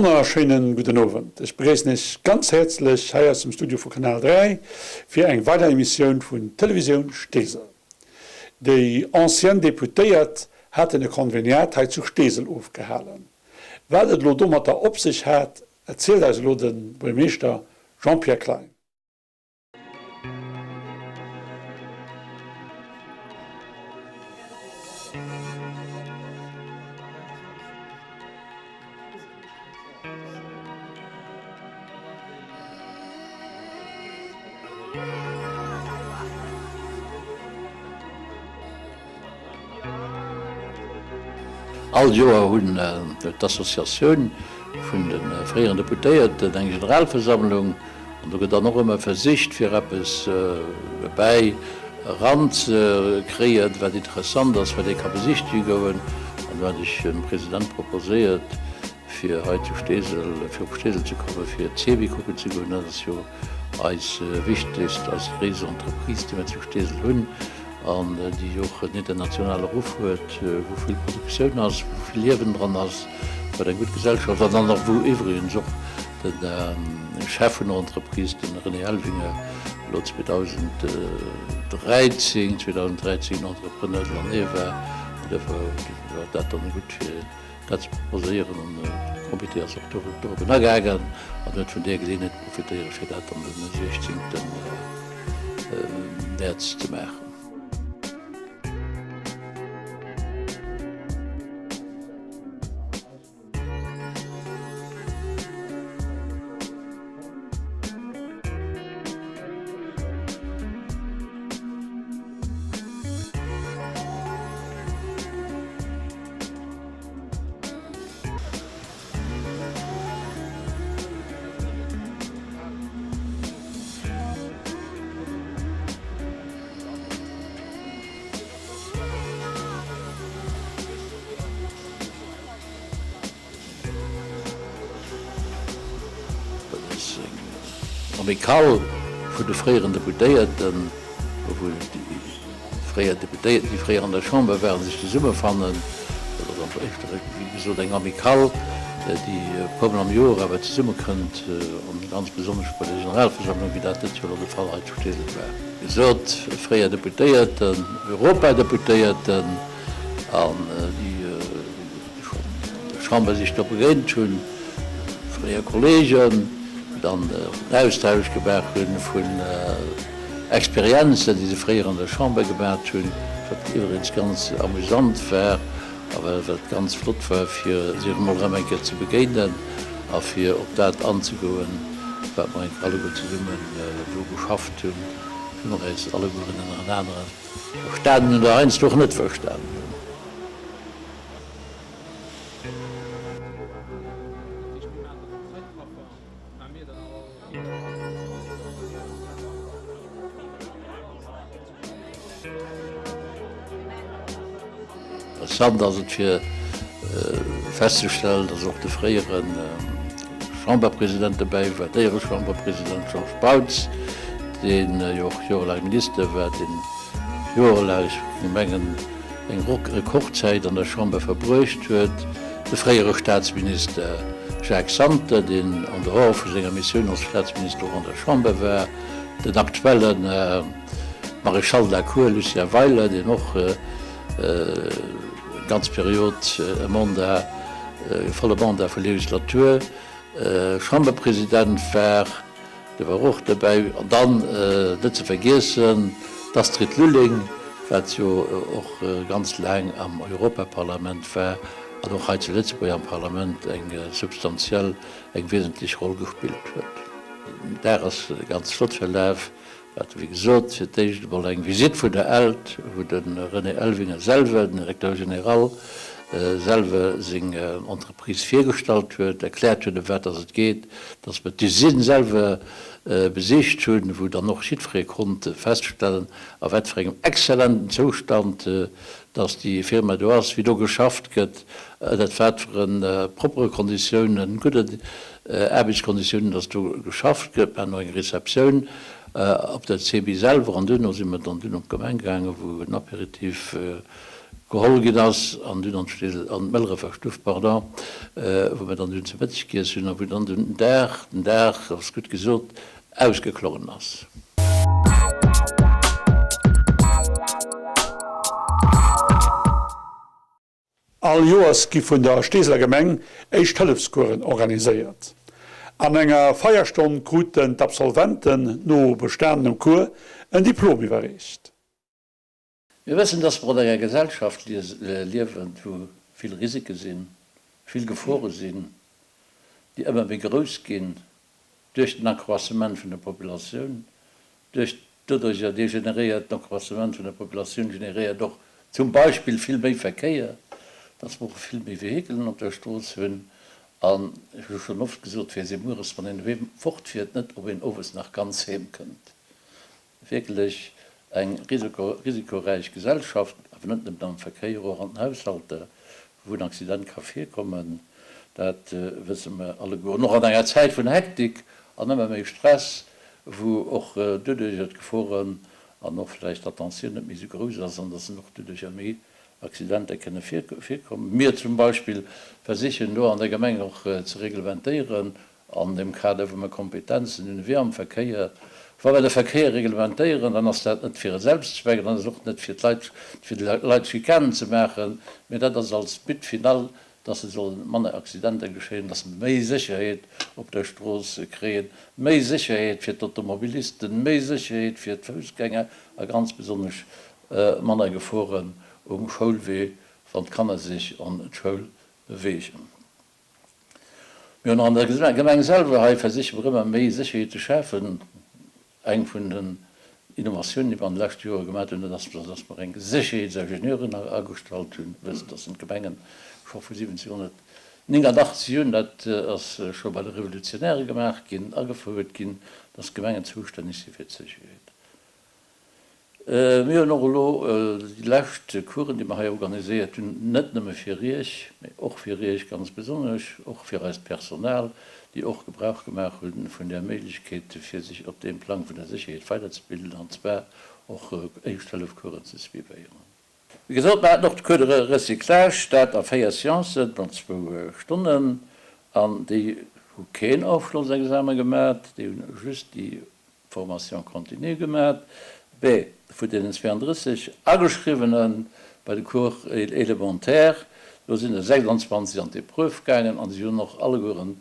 Wonnerschéinen gudden Owend. Ech begréissen Iech ganz häerzlech hei aus dem Studio vu Kanal 3 fir eng weider Emissioun vun Televisioun Steesel. Déi ancienne Deputéiert haten e Konveniat hei zu Steesel ofgehalen. Wat et elo domatter op sech hat, erzielt eis elo de Buergermeeschter Jean-Pierre Klein. All Joer hunn d'Associatioun vun de fréieren Deputéierten eng Generalversammlung an do gëtt dann och ëmmer versicht fir eppes dobäi eran ze kréien, wat interessant ass, wat ee ka besichtege goen. An do hat ech dem President proposéiert, fir hei zu Steesel, fir op Steesel ze kommen, fir d'CEBI kucken ze goen. Dat ass jo eis wichtegst, eis gréisst Entreprise, déi mer zu Steesel hunn an déi och en internationale Ruff huet, wou vill Produktioun ass, wou vill Liewen dran ass, wat eng gutt Gesellschaft ass an och wou iwwregens och de Chef vun der Entreprise, de René Elvinger, elo 2013, 2013 Entrepreneur de l'année war. An duerfir war dat dann gutt fir dat ze proposéieren an de Comité ass och dorobben agaangen an huet vun där Geleeënheet profitéiere fir dat dann den 16 Mäerz ze maachen. Dat ass eng Amicale vun de fréieren Deputéierten, wou déi fréier Deputéierten, déi fréier an der Chamber waren, sech zesummefannen. Dat ass am éischter, wéi gesot, eng Amicale, déi e puermol am Joer awer zesummekënnt, an ganz besonnesch bei der Generalversammlung, wéi dat dëst Joer elo de Fall hei zu Steesel war. Wéi gesot, fréier Deputéierten, Europadeputéierten an déi schonn an der Chamber sech do begéint hunn, fréier Kollegen, déi dann och en Austausch gemaach hunn vun Experienzen, déi se fréier an der Chamber gemaat hunn, wat iwwregens ganz amusant war a wat ganz flott war, fir sech emol erëm eng Kéier ze begéinen a fir op dat anzegoen, wat mer eng Kéier alleguer zesummen do geschafft hunn, wéi mer eis allegueren ënnerenaner verstanen hunn oder heiansdo och net verstanen hunn. Interessant ass et fir festzestellen, datt och de fréiere Chamberpresident dobäi war, d'Éierechamberpresident Georges Spautz, dee jo och jorelaang Minister war, deen jorelaang, ech mengen, eng Rekordzäit an der Chamber verbruecht huet, de fréiere Staatsminister Jacques Santer, deen en dehors vu senger Missioun als Staatsminister och an der Chamber war, den aktuelle Maréchal de la Cour Lucien Weiler, deen och eng ganz Period e Mandat, e volle Mandat vu Legislatur Chamberpresident war. Dee war och dobäi. An dann, net ze vergiessen, d'Astrid Lulling, wat jo och ganz laang am Europaparlament war an och hei zu Lëtzebuerg am Parlament eng substantiell, eng wesentlech Roll gespillt huet. Den Dag ass ganz flott verlaf. Mir hate wéi gesot fir d'éischt emol eng Visitt vun der ELTE, wou de René Elvinger selwer, den Directeur général, selwer seng Entreprise virgestallt huet, erkläert huet, ëm wat dass et geet, dass mer d'Usine selwer besicht hunn, wou dann och jiddweree konnt feststellen, a wat fir engem exzellenten Zoustand dass déi Firma do ass, wéi do geschafft gëtt, ënnert wat fir e proppere Konditiounen, gudden Aarbechtskonditiounen, dass do geschafft gëtt. Mer haten och eng Receptioun op der CEBI selwer an duerno si mer dann dunn op d'Gemeng gaangen, wou en Apéritif. Geholl ginn ass an dunn an d'Steesel, an d'Mëllerefer Stuff, pardon, wou mir dann dunn zu Mëtteg giess hunn a wou dann den Dag, den Dag ass gutt gesot, ausgeklongen ass. All Joers gi vun der Steeseler Gemeng Éischt-Hëllefscoursen organiséiert. An enger Feierstonn kruten d'Absolventen no bestanenem Cours en Diplom iwwerreecht. Mir wëssen, dass mer an enger Gesellschaft liewen, wou vill Risike sinn, vill Gefore sinn, déi ëmmer méi grouss ginn duerch den Accroissement vun der Populatioun, duerch doduerjer dee generéiert, den Accroissement vun der Populatioun generéiert och zum Beispill vill méi Verkéier, dass mer och vill méi Vehikelen op der Strooss hunn. An ech hu schonn oft gesot, weess ee mueres, wann een doheem fortfiert, net, ob een owes nach ganz heem kënnt. Wierklech eng risikoräich Gesellschaft, awer net nëmmen am Verkéier, och an den Haushalter, wou en Accident ka virkommen, dat wësse mer alleguer. An och an enger Zäit vun Hektik an ëmmer méi Stress, wou och doduerjer d'Geforen an och vläicht d'Attentioun net méi esou grouss ass an dass och doduerjer méi Accidenter kënne virkommen. Mir zum Beispill versichen do an der Gemeng och ze reglementéieren, An deem Kader, wou mer Kompetenzen hunn, wéi am Verkéier, wa mer de Verkéier reglementéieren, dann ass dat net fir e Selbstzweck, dann ass et och net fir d'Leit, fir de Leit Schikanen ze maachen, mä dat ass als But final, dass et solle manner Accidenter geschéien, dass mer méi Sécherheet op der Strooss kréien, méi Sécherheet fir d'Automobilisten, méi Sécherheet fir d'Foussgänger a ganz besonnesch manner Geforen um Schoulwee, wann d'Kanner sech an d'Schoul beweegen. Mir hunn och an der Gemeng selwer hei versicht mer ëmmer méi Sécherheet ze schafen. Eng vun den Innovatiounen, déi mer an de leschte Jore gemaat hunn, dat ass, dass mer eng Sécherheetsingenieurin agestallt hunn. Dir wësst, dass en d'Gemengen scho vu 1789 un, dat ass scho bei de Revolutionäre gemaach ginn, agefouert ginn, dass d'Gemengen zoustänneg si fir d'Sécherheet. Mir hunn och elo déi lescht Coursen, déi mer hei organiséiert hunn, net nëmme fir Iech, mee och fir Iech ganz besonnesch, och fir eist Personal, déi och Gebrauch gemaach hu vun där Méiglechkeet, fir sech op deem Plang vun der Sécherheet weiderzebilden, an zwar och Éischt-Hëllef-Coursen ze suivéieren. Wéi gesot, mer haten och de Cours de recyclage, dat a 4 Seancen mat zwou Stonnen, an déi hu keen Ofschlossexamen gemaat, déi hunn just déi Formation continue gemat. Beh, vun deenen 32 Ageschriwwene bei de Cours élémentaires, do sinn der 26 an d'Epreuve gaangen an si hunn och allegueren,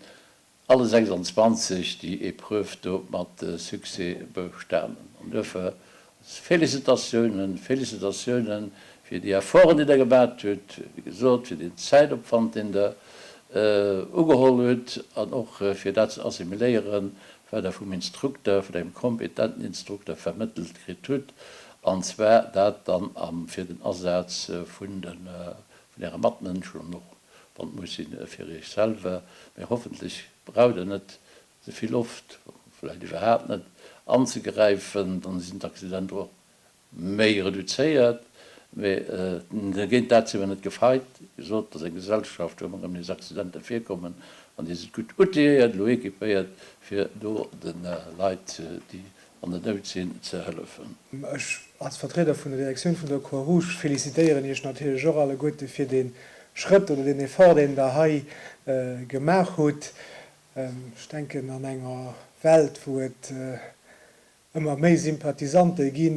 alle 26, déi Epreuve do mat Succès bestanen. An duerfir Félicitatiounen, Félicitatiounen fir déi Efforten, déi Der gemat hutt, wéi gesot, fir deen Zäitopwand, deen Der ugeholl hutt an och fir dat ze assimiléieren, wat Der vum Instrukter, vun engem kompetenten Instrukter vermëttelt kritt hutt, an zwar dat dann am fir den Asaz vun de vun Äre Matmënschen an och, wann et muss sinn, fir Iech selwer. Mä hoffentlech braucht Der net ze vill oft, vläicht iwwerhaapt net, anzegräifen, dann sinn d'Accidenter och méi reduzéiert, mee géint dat si mer net gefeit. Wéi gesot, et ass eng Gesellschaft, wou ëmmer erëm nees Accidenter virkommen, an déi sinn gutt outilléiert, elo équipéiert, fir do de Leit, déi an der Nout sinn, ze hëllefen. Ech als Vertrieder vun der Direktioun vun der Croix-Rouge félicitéieren Iech natierlech och alleguerte fir dee Schrëtt oder deen Effort, deen Der hei gemaach hutt. Ech denken, an enger Welt, wou et ëmmer méi Sympathisante gi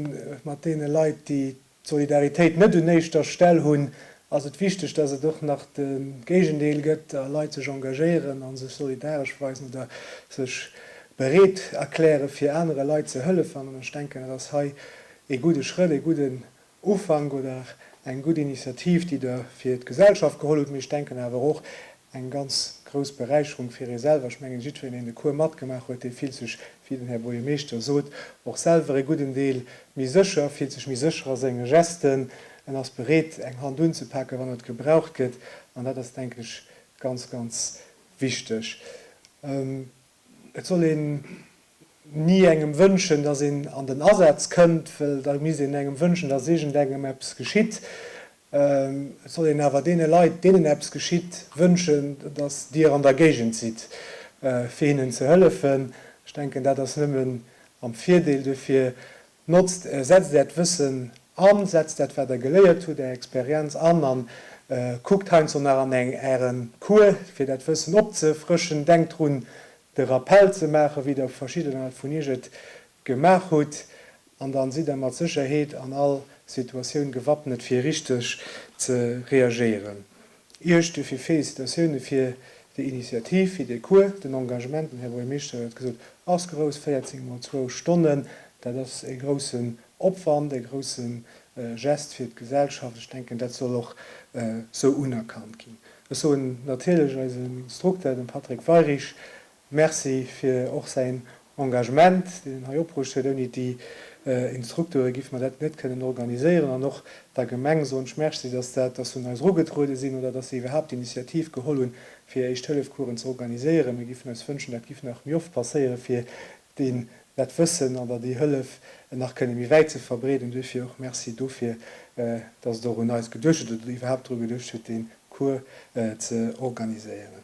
mat deene Leit, déi d'Solidaritéit net un éischter Stell hunn, ass et wichteg, dass et och nach de Géigendeel gëtt a Leit sech engagéieren a sech solidaresch weisen oder sech bereet erkläre fir anere Leit ze hëllefen. An ech denken, et ass hei ee gudde Schrëtt, ee gudden Ufank oder eng gutt Initiativ, déi Der fir d'Gesellschaft geholl hutt, mee ech denken awer och eng ganz grouss Beräicherung fir ee selwer. Ech mengen, jiddwereen, deen de Cours matgemaach huet, dee fillt sech, wéi den Här Buergermeeschter sot, och selwer e gudden Deel méi sécher, fillt sech méi sécher a senge Gesten, en ass bereet, eng Hand unzepaken, wann et gebraucht gëtt. An dat ass, denken ech, ganz, ganz wichteg. Et soll een ni engem wënschen, datt een an den Asaz kënnt, well da misst een engem wënschen, datt iergendengem eppes geschitt. Et soll een awer deene Leit, deenen eppes geschitt, wënschen, datt Dir an der Géigend sidd, fir hinnen ze hëllefen. Ech denken, dat ass nëmmen am Virdeel. Dofir notzt, setzt Äert Wëssen. An, setzt dat wat der geléiert hutt, är Experienz an an kuckt heiansdo nach an eng ären Cours fir dat Wëssen opzefrëschen. Denkt drun de Rappel ze maachen, wéi der verschiddener vun iech et gemaach hutt, an dann sidd der mat Sécherheet an all Situatioun gewappnet fir richteg ze reagéieren. Iech duerfir Félicitatioune fir déi Initiativ, fir dee Cours. Den Engagement, den Här Buergermeeschter huet et gesot, ass grouss, 14 mol zwou Stonnen, dat ass e groussen Opwand, e grousse Geste fir d'Gesellschaft. Ech denken, dat soll och esou unerkannt ginn. Ech soen natierlech eisem Instrukter, dem Patrick Weyrich, Merci fir och säin Engagement, deen en hei opbruecht huet. Ouni déi Instruktore giffe mer dat net kënnen organiséieren. An och der Gemeng soen ech Merci, dass dat, dass se un eis erugetruede sinn oder dass se iwwerhaapt d'Initiativ geholl hunn, fir Éischt-Hëllef-Coursen ze organiséieren. Mir giffen eis wënschen, dat giff nach méi oft passéieren, fir deen, dat Wëssen oder déi Hëllef nach kënne méi wäit ze verbreeden. Duerfir och Merci dofir, dass Der och un eis geduecht hutt oder iwwerhaapt dru geduecht hutt, dee Cours ze organiséieren.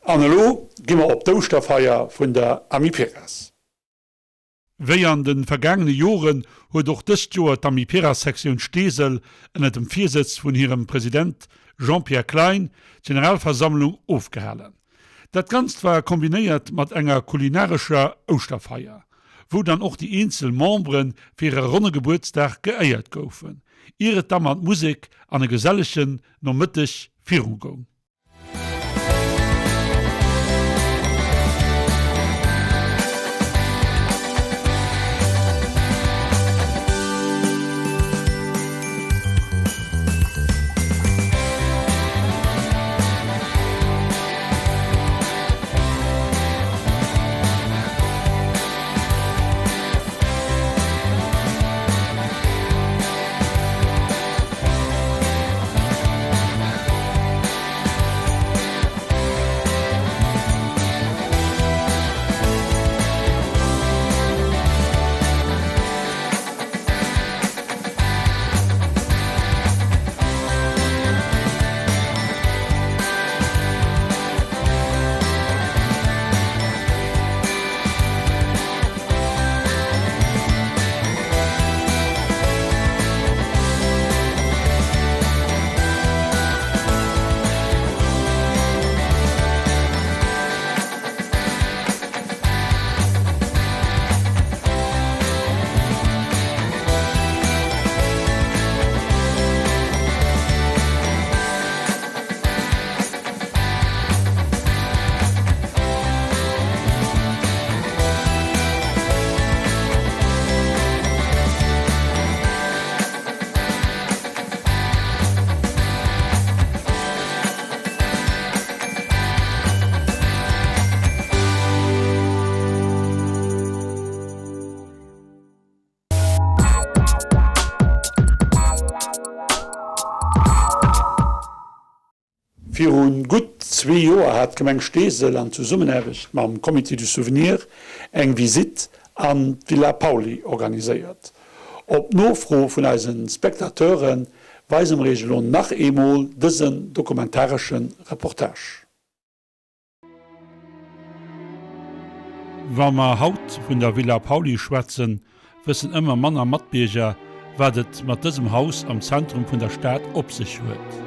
An elo gi mer op d'Ouschterfeier vun der Amiperas. Wéi an de vergaangene Joren huet och dëst Joer d'Amiperas-Sektioun Steesel ënner dem Virsëtz vun hirem President Jean-Pierre Klein d'Generalversammlung ofgehalen. Dat Ganzt war kombinéiert mat enger kulinarescher Ouschterfeier, wou dann och déi eenzel Membere fir hire ronne Gebuertsdag geéiert goufen, ier et da mat Musek an e gesellegen Nomëtteg viru goung. Virun gutt zwee Joer hat d'Gemeng Steesel an Zesummenaarbecht mam Comité du Souvenir eng Visitt an d'Villa Pauly organiséiert. Op Nofro vun eise Spectateure weise mer iech elo nach eemol dësen dokumentaresche Reportage. Wa mer haut vun der Villa Pauly schwätzen, wëssen ëmmer manner Matbierger, wat et mat dësem Haus am Zentrum vun der Stad op sech huet.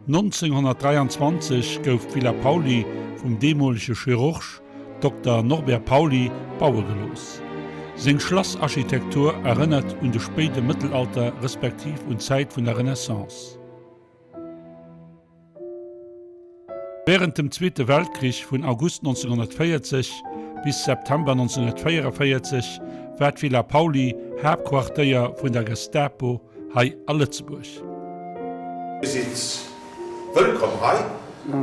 1923 gouf d'Villa Pauly vum deemolege Chirurg Dokter Norbert Pauly baue gelooss. Seng Schlassarchitektur erënnert un de spéide Mëttelalter respektiv un d'Zäit vun der Renaissance. Wärend dem Zweete Weltkrich vun August 1940 bis September 1944 war d'Villa Pauly Haaptquartéier vun der Gestapo hei a Lëtzebuerg. Dir sidd Wëllkomm hei.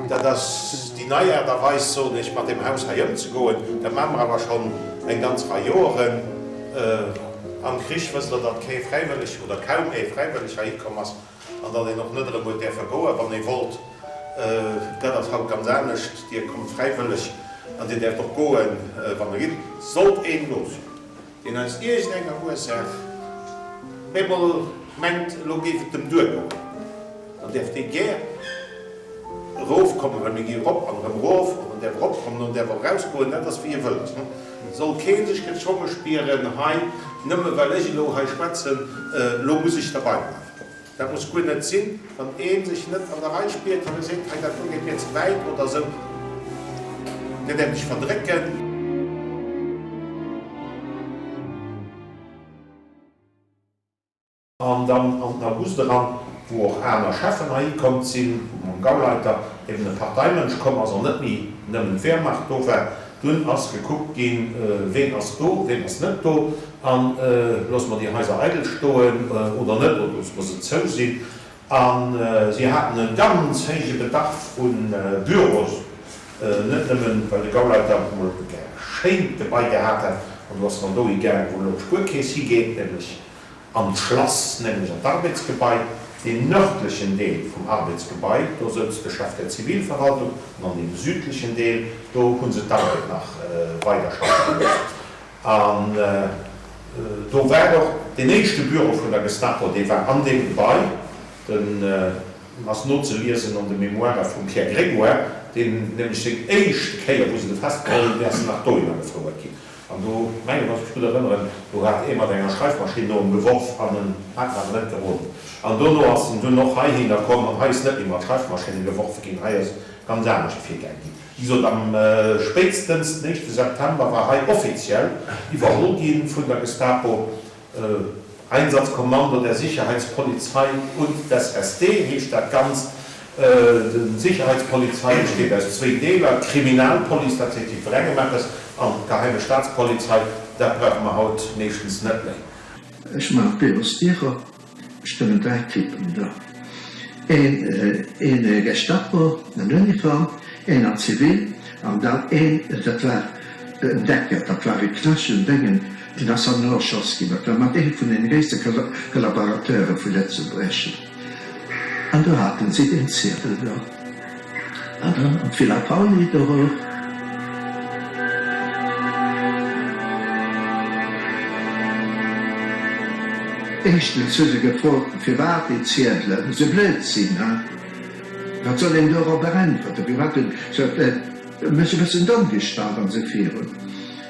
Dat ass déi nei Aart a Weis, soen ech, mat deem Haus hei ëmzegoen. Dat maache mer awer schonn eng ganz Rei Joeren. Am Krich wësst Der, datt kee fräiwëlleg oder kaum ee fräiwëlleg heihi komm ass an datt een och net erëm huet däerfe goen, wann ee wollt. Dat ass haut ganz anescht. Dir kommt fräiwëlleg an Dir däerft och goen, wann Der gitt. Sollt een do sinn, deen aus iergendenger Ursaach op eemol mengt, elo géif et em duergoen, dann däerf dee gär erofkommen, well mir gi erop an erëm erof, an en däerf eropkommen an en däerf och erausgoen, dat ass wéi e wëllt. Et soll kee sech gezwonge spieren, hei, nëmme well ech elo hei schwätzen, elo muss ech derbei bleiwen. Dat muss guer net sinn. Wann ee sech net an der Rei spiert, wann e seet, hei dat do geet mir ze wäit oder esou, Dir däerft iech verdrécken. An dann an den August eran, wou och aner Cheffen heihi komm sinn, wou mam Gauleiter eben e Parteimënsch komm ass an net méi nëmmen d'Wehrmacht do war, dunn ass gekuckt ginn, ween ass do, ween ass net do. A loosse mer déi Haiser eidel stoen oder net, oder loosse mer se zou sinn? A si haten e ganz héije Bedarf u Büros, net nëmmen, well de Gauleiter emol e schéint Gebai gehat hätt, an do ass en dann dohi gaang, wou elo d'Spuerkeess higeet, nämlech an d'Schlass, nämlech an d'Arbeitsgebai, deen nördlechen Deel vum Arbeitsgebai, do souz de Chef der Zivilverwaltung, an an deem südlechen Deel, do hu se d'Arbed nach weiderschaffe gelooss. An do war och deen éischte Büro vun der Gestapo, dee war an deem Gebai, den ass nozeliesen an de Memoiren vum Pierre Grégoire, deen nämlech seng éischt Kéier, wou se de festgeholl hunn, dee ass nach dohinner gefouert ginn. An do, mengen, wann ech mech gutt erënneren, do hat ee mat enger Schreifmaschinn no em geworf an en hat en awer net geroden. An dono ass en dunn och heihinner komm an hei ass net méi mat Schreifmaschinne geworf ginn, hei ass ganz anescht virgaang ginn. Wéi gesot, am spéitstens den éischte September war hei offiziell iwwerholl gi vun der Gestapo. Einsatzkommando der Sicherheitspolizei und des SD heescht dat Ganzt. De Sicherheitspolizei besteet aus zwéin Deeler, d'Kriminalpolice, dat seet jiddwerengem eppes, an d'Geheime Staatspolizei, dat brauche mer haut meeschtens net méi. Ech man d'Bürostiecher. Ech kënnen 3 Typen do, een een Gestapo an Uniform, een an Zivil an dann een, dat war en Decker, dat war e Knaschen Déngen, deen ass dann elo erschoss ginn, dat war mat ee vun den gréisste Kollaborateure vu Lëtzebuerg. An do haten si deen Ziedel do. An dann an d'Villa Pauly do erof. Éischtens hu se gefrot, firwat déi Ziedelen esou blöd sinn. Wat soll een dorobber äntwerten? Firwat hunn se mech e bëssen domm gestallt an esou virun.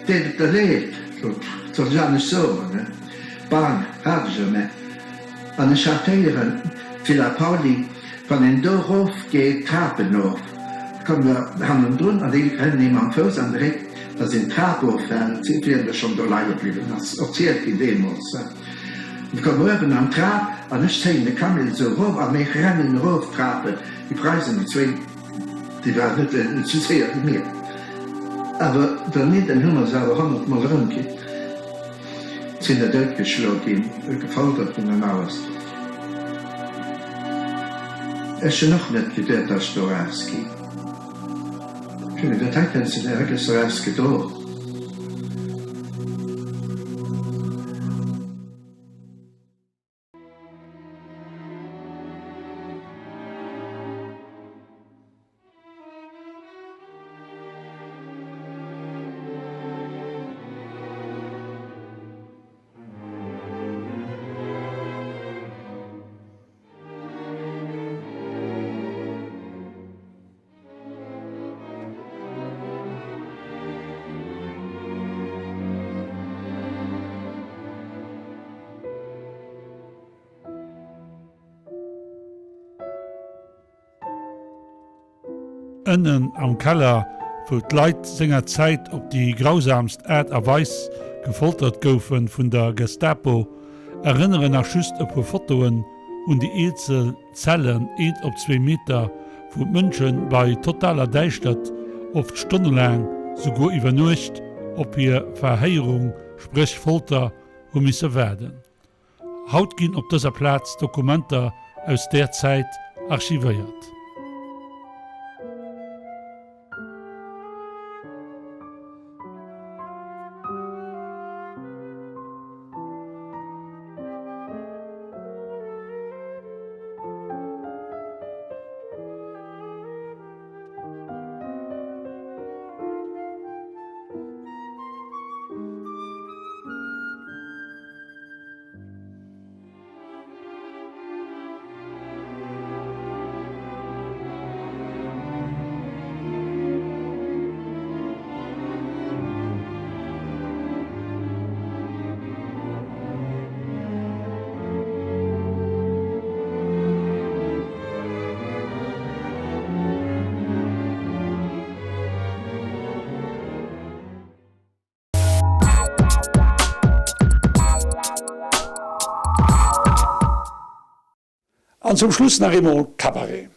Deet et der leed, wat soll ech anescht soen? Bang hat ech erëm. An ech hat héieren, d'Villa Pauly, wann een do erof geet, d'Trapen of, kommt der hannendrun an déi rennen ee mam Fouss an de Réck, datt een d'Trap offält, wien der schonn do leie bliwwen ass, erzielt ginn deemools. An komm uewen an d'Trap an ech zéien de Camille esou erof a mir rennen erof d'Trapen, déi Preisen, déi zwéin, déi waren net esou séier wéi mir, awer dernidderen hu mer se awer honnertmol erëmkritt. Sinn der dout geschlo ginn, gefoltert ginn an alles. Ech hunn och net geduet, dass ech do eraus ginn. Ech hunn geduet, hei kënns de der, hei gëss de eraus gedro. Ënnen am Keller, wou d'Leit sengerzäit op déi grausamst Aart a Weis gefoltert goufe vun der Gestapo, erënneren nach just e puer Fotoen un déi eenzel Zellen, eent op zwee Meter, wou d'Mënsche bei totaler Däischtert, oft stonnelaang, souguer iwwer Nuecht, op hir Verhéierung, spréch Folter, hu misse waarden. Haut ginn op dëser Plaz Dokumenter aus där Zäit archivéiert. An zum Schluss nach eemol Cabaret.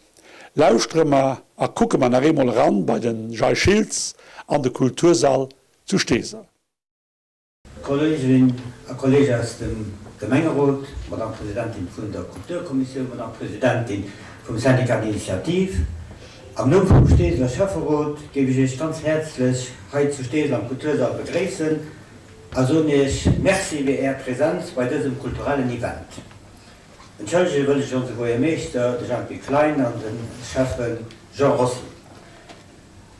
Lauschtere mer a kucke mer nach eemol eran bei den Jay Schiltz an de Kultursall zu Steesel. Kolleeginnen a Kolleegen aus dem Gemengerot, Madame Presidentin vun der Kulturkommissioun, Madame Presidentin vum Syndicat d'initiative, am Numm vum Steeseler Schäfferot géif ech Iech ganz häerzlech hei zu Steesel am Kultursall begréissen a soen Iech Merci fir Är Präsenz bei dësem kulturellen Event. Entschëllege wëll ech onse Buergermeeschter, de Jempy Klein, an de Schäffe Jean Rossi.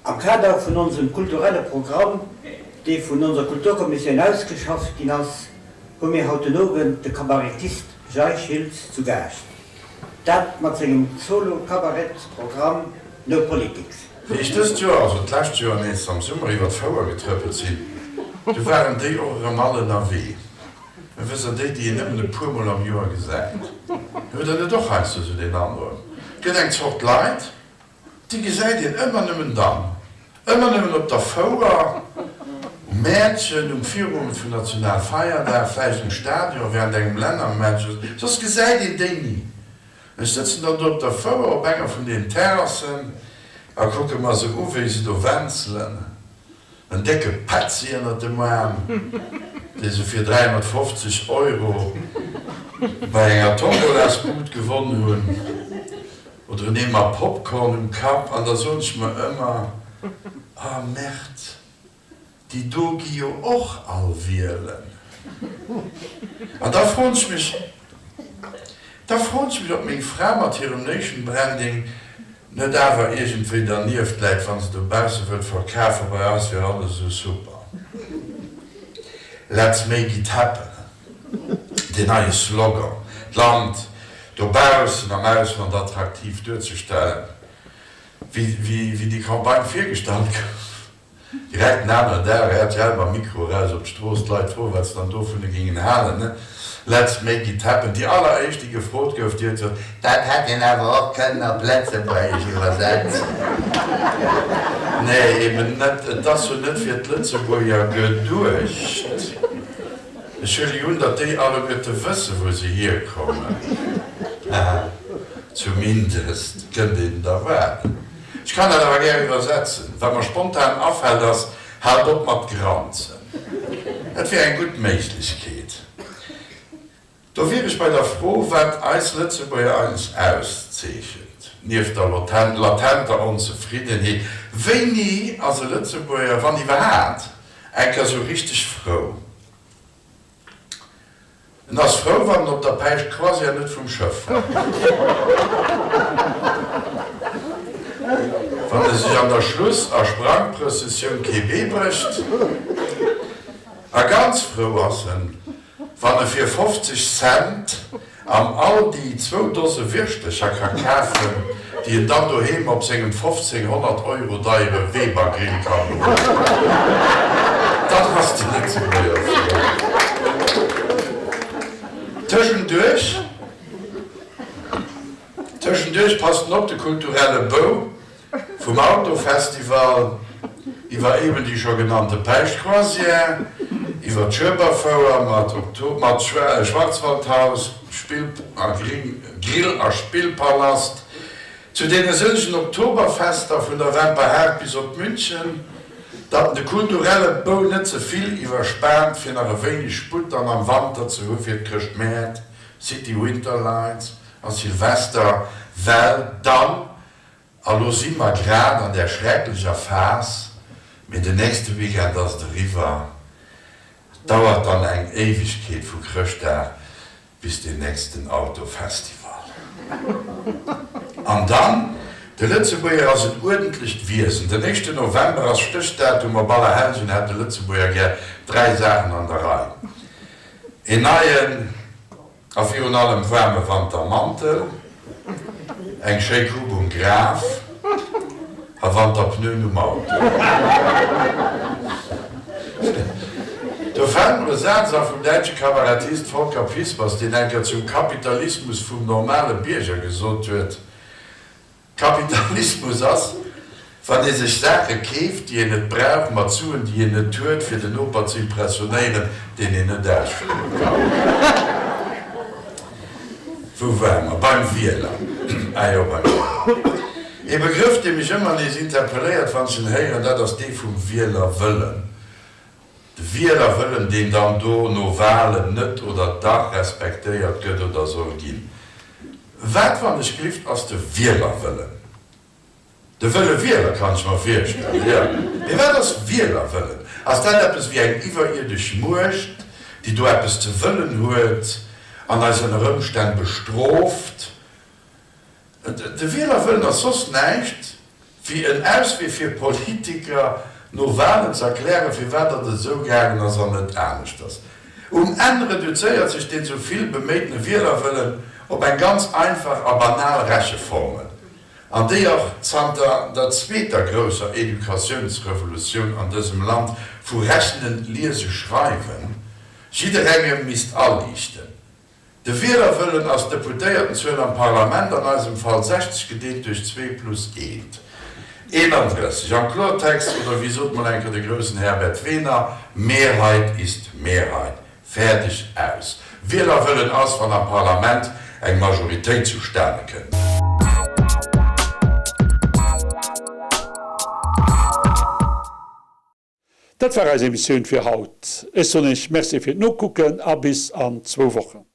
Am Kader vun onsem kulturelle Programm, dee vun onser Kulturkommissioun ausgeschafft ginn ass, hu mir haut den Owend de Kabarettist Jay Schiltz zu Gaascht. Dat mat sengem Solo-Kabarettsprogramm No Politics. Wéi ech dëst Joer, also d'lescht Joer nees am Summer iwwer d'Fouer getrëppelt sinn, du waren déi och erëm all ënnerwee. Mä wësst der, déi, déi een nëmmen e puer Mol am Joer gesäit, hutt der net och heiansdo esou deen Androck, gëtt eng Zort Leit, Déi gesäit een ëmmer nëmmen dann, ëmmer nëmmen op der Fouer, um Mäertchen, um Virowend vun Nationalfeierdag, vläicht um Stadion während engem Lännermatch oder sou, soss gesäit een déi ni. Ech sëtzen dann do op der Fouer op enger vun deenen Terrassen a kucke mer se u wéi se do wänzelen. En décke Petzi ënnert dem Aarm, dee se fir 350 Euro bei enger Tombolasbud gewonn hunn, oder en Eemer Popcorn um Kapp, an da soen ech mer ëmmer, Ah Merde, déi do gi jo och all wielen. An da froen ech mech, da froen ech mech, ob meng Fra mat hirem Nation Branding net awer iergendwéi dernieft läit, wann se dobausse wëllt verkafen, bei eis wier alles esou super. Let's make it happen, deen neie Slogan, d'Land dobaussen am Ausland attraktiv duerzestellen, wéi déi Campagne virgestallt gouf. Direkt den aneren Dag, rtl mam Mikro eraus op d'Strooss, d'Leit froen, wat se dann dovunner géingen halen. Let's make it happen. Déi alleréischt, déi gefrot gouf, déi huet gesot, Dat hätt een awer och kënnen op Lëtzebuergesch iwwersetzen. Nee, eben net. Et ass jo net fir d'Lëtzebuerger geduecht. Ech huele jo un, datt déi alleguerte wëssen, wou se hierkommen. Haha, zumindest kënnt een et erwaarden. Ech kann dat awer gär iwwersetzen. Wat mer spontan afält ass, Haalt op mat granzen. Dat wier eng gutt Méiglechkeet. Do wier ech bei der Fro, wat eis Lëtzebuerger eigentlech auszeechent, nieft der latenter Onzefriddenheet. Wéini ass e Lëtzebuerger, wann iwwerhaat, eng Kéier sou richteg frou? En ass frou, wann en op der Päischt-Croisière net vum Schëff fält. Wann e sech an der Schluss a Sprangprëssessioun kee Bee brécht. A ganz frou ass en, wann e fir 50 Cent am Aldi zwou Dose Wirschtercher ka kafen, déi en dann doheem op sengem 1500 Euro deiere Weber-Grill ka broden. Dann ass de Lëtzebuerger frou. Tëschenduerch, tëschenduerch passt en op de kulturelle Bou. Vum Autofestival iwwer eben déi scho genannte Päischtcroisière, iwwer d'Schueberfouer mat mat Schwarzwaldhaus, Spill a Grill a Spillpalast, zu deene sëllegen Oktoberfester vun der Wemperhaart bis op München, datt en de kulturelle Bou net ze vill iwwerspaant fir nach e wéineg Sputt dann am Wanter ze hu fir d'Chrëschtmäert, City Winter Lights a Silvester, well dann A lo si mer grad an där schrecklecher Phas, mee den nächste Weekend ass et eriwwer. Et dauert dann eng Éiwegkeet vu Chrëschtdag bis den nächsten Autofestival. An dann, de Lëtzebuerger ass en uerdentlecht Wiesen. Den éischten November ass Stéchdatum, op Allerhellgen hätt de Lëtzebuerger gär 3 Saachen an der Rei, een neien. A virun allem waarme Wantermantel, eng schéi Coupe um Graf a Wanterpneuen um Auto. Do fält mer e Saz a vum däitsche Kabarettist Volker Pispers, deen eng Kéier zum Kapitalismus vum normale Bierger gesot huet, Kapitalismus ass, wann ee sech Saache keeft, déi een net brauch, mat Suen, déi een net huet, fir den Noper ze impressionéieren, deen een net ausstoe kann. Wou ware mer? Beim Wieler. Ah jo, beim Wieler. Ee Begrëff, dee mech ëmmer nees interpelléiert, wann ech en héieren, dat ass dee vum Wielerwëllen. De Wielerwëllen, deen dann do no Wahlen net oder dach respektéiert gëtt oder soll ginn. Wat, wann ech glift, ass de Wielerwëllen? De wëlle Wieler kann ech mer virstellen, jo. Mee wat ass Wielerwëllen? Ass dat eppes wéi eng iwwerierdesch Muecht, déi do eppes ze wëllen huet an eis ënner Ëmstänn bestrooft? De Wielerwëllen ass soss näischt wéi en Auswee fir Politiker no Wahlen ze erklären, firwat datt et esou gaangen ass an net aneschters. Um Enn reduzéiert sech deen sou vill beméitene Wielerwëllen op eng ganz einfach a banal Recheformel, an déi och zanter der zweeter grousser Educatiounsrevolutioun an dësem Land vu Rechnen, Liese, Schreiwen jidderengem misst aliichten. De Wielerwëllen ass d'Deputéiertenzuel am Parlament, an eisem Fall 60 gedeelt duerch zwee plus eent, 31. Am Klortext, oder wéi sot mol eng Kéier de groussen Herbert Wehner, Mehrheit ist Mehrheit. Fäerdeg, aus. Wielerwëllen ass, wann am Parlament eng Majoritéit zustane kënnt. Dat war eis Emissioun fir haut. Ech soen iech Merci fir d'Nokucken a bis an zwou Wochen.